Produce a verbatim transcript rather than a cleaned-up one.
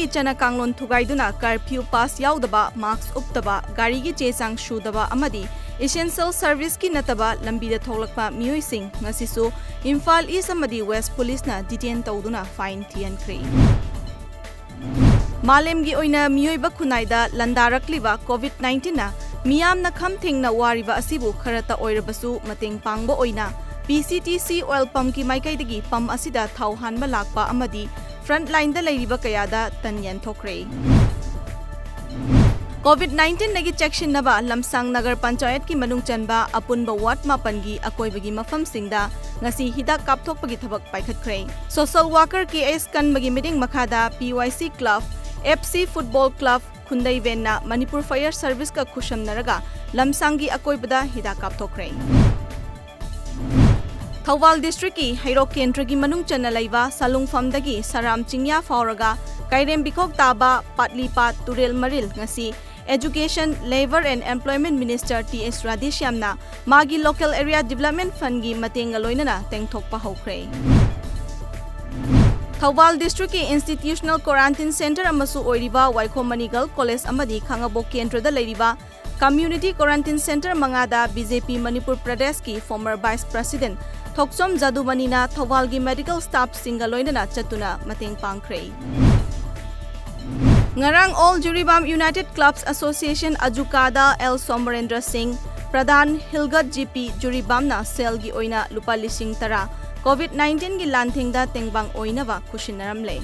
ꯆꯠꯅ ꯀꯥꯡꯂꯣꯟ ꯊꯨꯒꯥꯏꯗꯨꯅ curfew pass ꯌꯥꯎꯗꯕ, mask ꯎꯞꯇꯕ, ꯒꯥꯔꯤꯒꯤ ꯆꯦ ꯆꯥꯡ ꯁꯨꯗꯕ ꯑꯃꯗꯤ essential serviceꯀꯤ ꯅꯠꯇꯕ ꯂꯝꯕꯤꯗ ꯊꯣꯛꯂꯛꯄ ꯃꯤꯑꯣꯏꯁꯤꯡ ꯉꯁꯤꯁꯨ ꯏꯝꯐꯥꯜ East ꯑꯃꯗꯤ West Policeꯅ detain ꯇꯧꯗꯨꯅ fine ꯊꯤꯍꯟꯈ꯭ꯔꯦ꯫ ꯃꯥꯂꯦꯝꯒꯤ ꯑꯣꯏꯅ ꯃꯤꯑꯣꯏꯕ ꯈꯨꯟꯅꯥꯏꯗ ꯂꯥꯟꯗꯥꯔꯛꯂꯤꯕ COVID nineteenꯅ ꯃꯤꯌꯥꯝꯅ ꯈꯝ ꯊꯦꯡꯅ ꯋꯥꯔꯤꯕ ꯑꯁꯤꯕꯨ ꯈꯔꯇ ꯑꯣꯏꯔꯕꯁꯨ ꯃꯇꯦꯡ ꯄꯥꯡꯕ ꯑꯣꯏꯅ P C T C oil pumpꯀꯤ ꯃꯥꯏꯀꯩꯗꯒꯤ pump ꯑꯁꯤꯗ ꯊꯥꯎ ꯍꯥꯟꯕ ꯂꯥꯛꯄ ꯑꯃꯗꯤ frontlineꯗ ꯂꯩꯔꯤꯕ ꯀꯌꯥꯗ ꯇꯟ ꯌꯦꯟꯊꯣꯛꯈ꯭ꯔꯦ꯫ COVID nineteenꯗꯒꯤ ꯆꯦꯛꯁꯤꯟꯅꯕ ꯂꯝꯁꯥꯡ ꯅꯒꯔ ꯄꯟꯆꯥꯌꯠꯀꯤ ꯃꯅꯨꯡ ꯆꯟꯕ ꯑꯄꯨꯟꯕ ward ꯃꯥꯄꯟꯒꯤ ꯑꯀꯣꯏꯕꯒꯤ ꯃꯐꯝꯁꯤꯡꯗ ꯉꯁꯤ ꯍꯤꯗꯥꯛ ꯀꯥꯞꯊꯣꯛꯄꯒꯤ ꯊꯕꯛ ꯄꯥꯏꯈꯠꯈ꯭ꯔꯦ꯫ Social worker K S ꯀꯟꯕꯒꯤ ꯃꯤꯠꯌꯦꯡ ꯃꯈꯥꯗ P Y C club, F C football club, ꯈꯨꯟꯗꯩ ꯚꯦꯟꯅ Manipur Fire Serviceꯀ ꯈꯨꯠꯁꯝꯅꯔꯒ ꯂꯝꯁꯥꯡꯒꯤ ꯑꯀꯣꯏꯕꯗ ꯍꯤꯗꯥꯛ ꯀꯥꯞꯊꯣꯛꯈ꯭ꯔꯦ꯫ ꯊꯧꯕꯥꯜ districtꯀꯤ ꯍꯩꯔꯣꯛ ꯀꯦꯟꯗ꯭ꯔꯒꯤ ꯃꯅꯨꯡ ꯆꯟꯅ ꯂꯩꯕ ꯁꯥꯂꯨꯡꯐꯝꯗꯒꯤ ꯁꯔꯥꯝ ꯆꯤꯡꯌꯥ ꯐꯥꯎꯔꯒ ꯀꯩꯔꯦꯝꯕꯤꯈꯣꯛ ꯇꯥꯕ ꯄꯥꯠꯂꯤꯄꯥꯠ ꯇꯨꯔꯦꯜ ꯃꯔꯤꯜ ꯉꯁꯤ Education, Labour and Employment Minister T S ꯔꯥꯙꯦꯁ꯭ꯌꯥꯝꯅ ꯃꯥꯒꯤ local area development fundꯒꯤ ꯃꯇꯦꯡꯒ ꯂꯣꯏꯅꯅ ꯇꯦꯡꯊꯣꯛꯄ ꯍꯧꯈ꯭ꯔꯦ꯫ ꯊꯧꯕꯥꯜ districtꯀꯤ institutional quarantine centre ꯑꯃꯁꯨ ꯑꯣꯏꯔꯤꯕ ꯋꯥꯏꯈꯣꯝ ꯃꯅꯤ Girls College ꯑꯃꯗꯤ ꯈꯥꯉꯕꯣꯛ ꯀꯦꯟꯗ꯭ꯔꯗ ꯂꯩꯔꯤꯕ community quarantine centre ꯃꯉꯥꯗ B J P ꯃꯅꯤꯄꯨꯔ ꯄ꯭ꯔꯗꯦꯁꯀꯤ former vice president ꯊꯣꯛꯆꯣꯝ ꯖꯥꯗꯨꯃꯅꯤꯅ ꯊꯧꯕꯥꯜꯒꯤ medical staffꯁꯤꯡꯒ ꯂꯣꯏꯅꯅ ꯆꯠꯇꯨꯅ ꯃꯇꯦꯡ ꯄꯥꯡꯈ꯭ꯔꯦ꯫ ꯉꯔꯥꯡ All Jiribam United Clubs Association ꯑꯖꯨꯀꯥꯗ L ꯁꯣꯃꯔꯦꯟꯗ꯭ꯔ ꯁꯤꯡ, ꯄ꯭ꯔꯙꯥꯟ ꯍꯤꯜꯒꯠ G P ꯖꯨꯔꯤꯕꯥꯝꯅ ꯁꯦꯜꯒꯤ ꯑꯣꯏꯅ ꯂꯨꯄꯥ ꯂꯤꯁꯤꯡ ꯇꯔꯥ COVID nineteenꯒꯤ ꯂꯥꯟꯊꯦꯡꯗ ꯇꯦꯡꯕꯥꯡ ꯑꯣꯏꯅꯕ ꯈꯨꯠꯁꯤꯟꯅꯔꯝꯂꯦ꯫